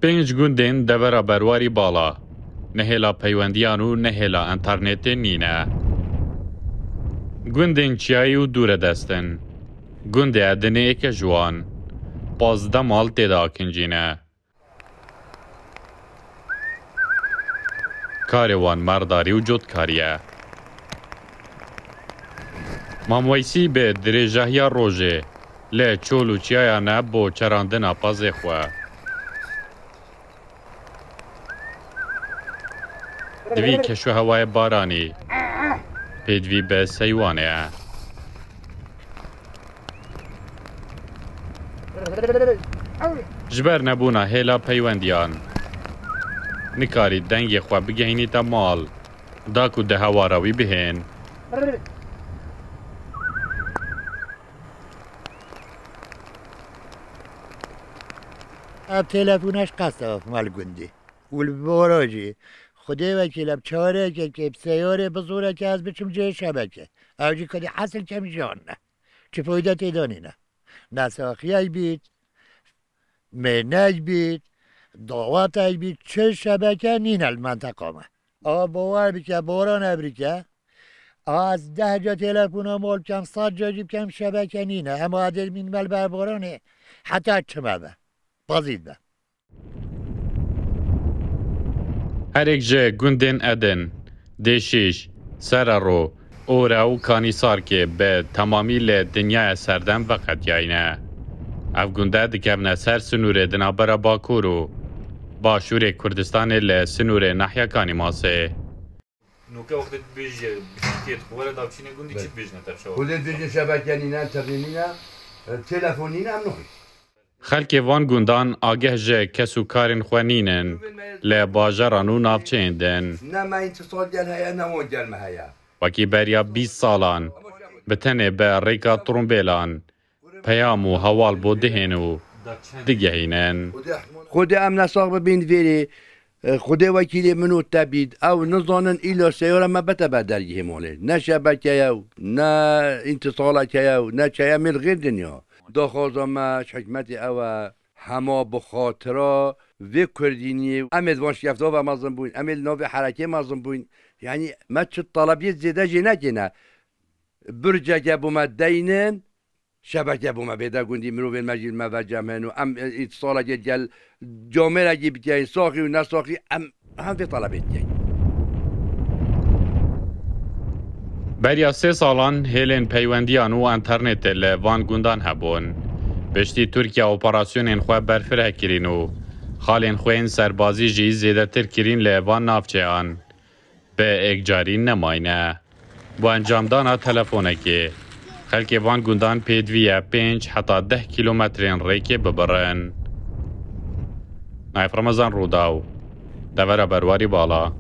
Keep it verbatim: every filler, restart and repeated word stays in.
Pênc gundên devera Berwarî Bala ne hêla peywendiyan û ne hêla înternetê nîne. Gundên çiyayî û dûredest in. Gundê Edinê êke ji wan. Pazdeh mal tê de akincîne. Karê wan merdarî û cotkarî ye. Mam Weysî bi dirêjahiya rojê li çol û çiyayan e bo çerandina pazê xwe. Di vî keşûhewayê baranî pêdivî bi seywanê ye. Ji ber nebûna hêla peywendiyan, nikarî dengê xwe bigehînîte mal, da ku di hewara wî bihên. Ev telefon eş qesta mal gundî. Û li vora jî, Xwedê wekîl, em çareyekê, bi seyarê bizûreke ez biçim cihê şebeke. Ew jî kadî hesil kem jiyan ne. Çi fayde tê de nîne. Ne saxiyek bît, mênek bît, dawatek bît, çi şebeke nîne li menteqa me. A bawer bike, boran ebrike. A ez deh ca telefona mal bikem, sed ca jî bikem, şebeke nîne. Hema edê mîn mel ber boranê, heta çime be. Pazîd be. Herêk ji gundên Edin, Dêşîş, Serero, Ore û Kanîsarkê bi temamî li dinyaya serdem veqetiyayîne. Ev gunde dikevne ser sinûrê di navbera Bakur û Başûrê Kurdistanê li sinûrê nahiya Kanîmasê. Noke wextê dibêje, biştê xwe were davçînê gundî çi dibêjine te şewa? Xwedê dibêje şebeke nîne, enternê nîne, e, telefon nîne, em nixwî. Xelkê van gundan ageh ji kes û karên xwe nînin li bajaran û navçeyên din. Ne me întisal gel heye, ne wan gel me heye. Wekî beriya bîst salan bi tenê bi rêka trombêlan peyam û hewal bo dihên û digehînin. Xwedê em nesax bibîn vêrê, e, Xwedê wekîlê min û te bît. Ew nizanin îla seyara me bete ber dergehê malê. Ne şebeke ye û ne întisaleke ye û ne çeye mêl xêr dinya. Daxwaza me ji hikmetê ew e, hema bi xatira vê kurdîniyê em ê di van şikefta ve mezin bûyn, em ê li navê herekê mezin bûyn. Yanî me çi telebiyê zêde jê nekêne. Birceke bo me deynin, şebeke bo me bêde gundî, mirovên me jî li me ve cem hin û em, e, îtisalekê gel camêrekî bikeyin, saxî û nesaxî, em hem vê telebê dikeyin. Beriya sê salan hêlên peywendiyan û enternetê li van gundan hebûn. Piştî Tirkiye operasyonên xwe berfireh kirîn û xalên xwe yên serbazî jî zêdetir kirîn li van navçeyan. Bi êkcarî nemayne. Bo encamdana telefonekê, xelkê van gundan pêdivî ye pênc heta deh kîlometrên rêkê bibirin. Naif Remezan, Rûdaw, devera Berwarî Bala.